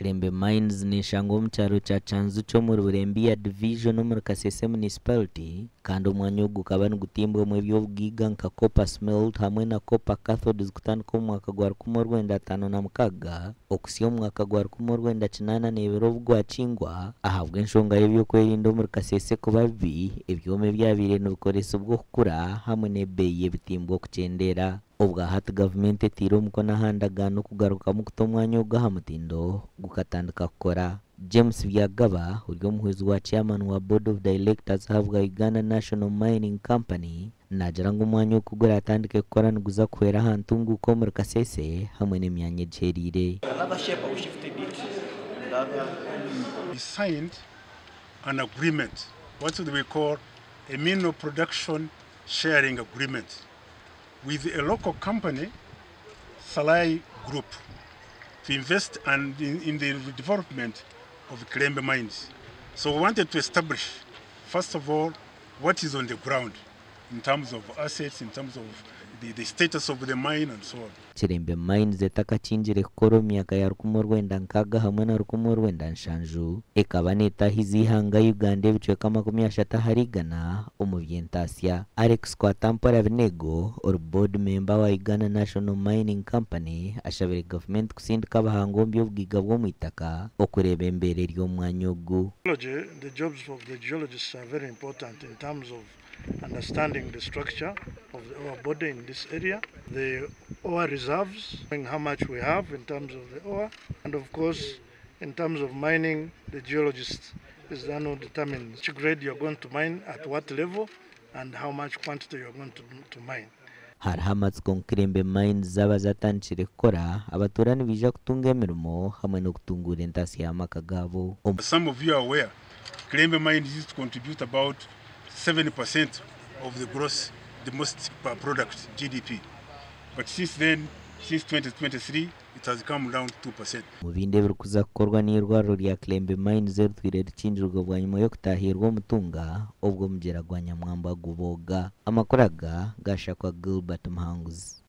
Kilembe Mines neshangwa omu kyaro kya Kyanzukye omuri Burembiya Division omuri Kasese Municipality kandi omwanya ogu gukaba nigutimbwamu eby'obugaiga nka copper smelt hamwe na copper cathodes kutandika omu mwaka gwa 1956 okuhitsya omu mwaka gwa 1982 obu gwakingwa ahabw'enshonga y'ebyokwerinda omuri Kasese kuba bibi, ebyoma ebyabaire nibikoresibwa okukura hamwe n'ebeeyi y'ebitimbwa okukyendeera. Obwa hati gavumenti etaire omukono aha ndagaano kugarukamu kuta omwanya ogu aha mutindo gukatandika kukora. James Byagaba ori omuhwezi wa chairman wa Board of Directors ahabwa Uganda National Mining Company naagira ngu omwanya ogu kuguratandike kukora niguza kuhwera aha ntunguuka omuri Kasese hamwe n'emyanya egihereire. Another shape we shifted it. The other We signed an agreement, what we call a mineral production sharing agreement, with a local company, Salai Group, to invest and in the development of Kilembe mines. So we wanted to establish, first of all, what is on the ground in terms of assets, in terms of the status of the mine and so on. Kilembe Mines etakakingire kukora omu myaka ya 1960 hamwe na 1970 ekaba neetahiza eihanga Uganda ebicweka 30% omu by'entaasya. Alex Kwatampora Binego ori board member wa Uganda National Mining Company ashabire gavumenti kusindika abahangu omu by'obugaiga bw'omu itaka okureeba embeera eri omu mwanya ogu. The jobs of the geologists are very important in terms of understanding the structure of the ore body in this area, the ore reserves, knowing how much we have in terms of the ore, and of course, in terms of mining, the geologist is the one who determines which grade you're going to mine, at what level, and how much quantity you're going to mine. Hariho amatsiko ngu Kilembe Mines zaaba zatandikire kukora, abatuura nibaija kutunga emirimo hamwe n'okutunguura entaasya y'amaka gaabo. Some of you are aware, Kilembe mines used to contribute about 7% of the gross domestic product, GDP. But since then, since 2023, it has come down to 2%. Omu bindi ebirikuza kukorwa n'eirwariro rya Kilembe Mines eritwire rikingirwe bwanyima y'okutaahirwa omutunga obwo omugyera gwa Nyamwamba gubooga. Amakuru aga gashakwa Gilbert Muhanguzi.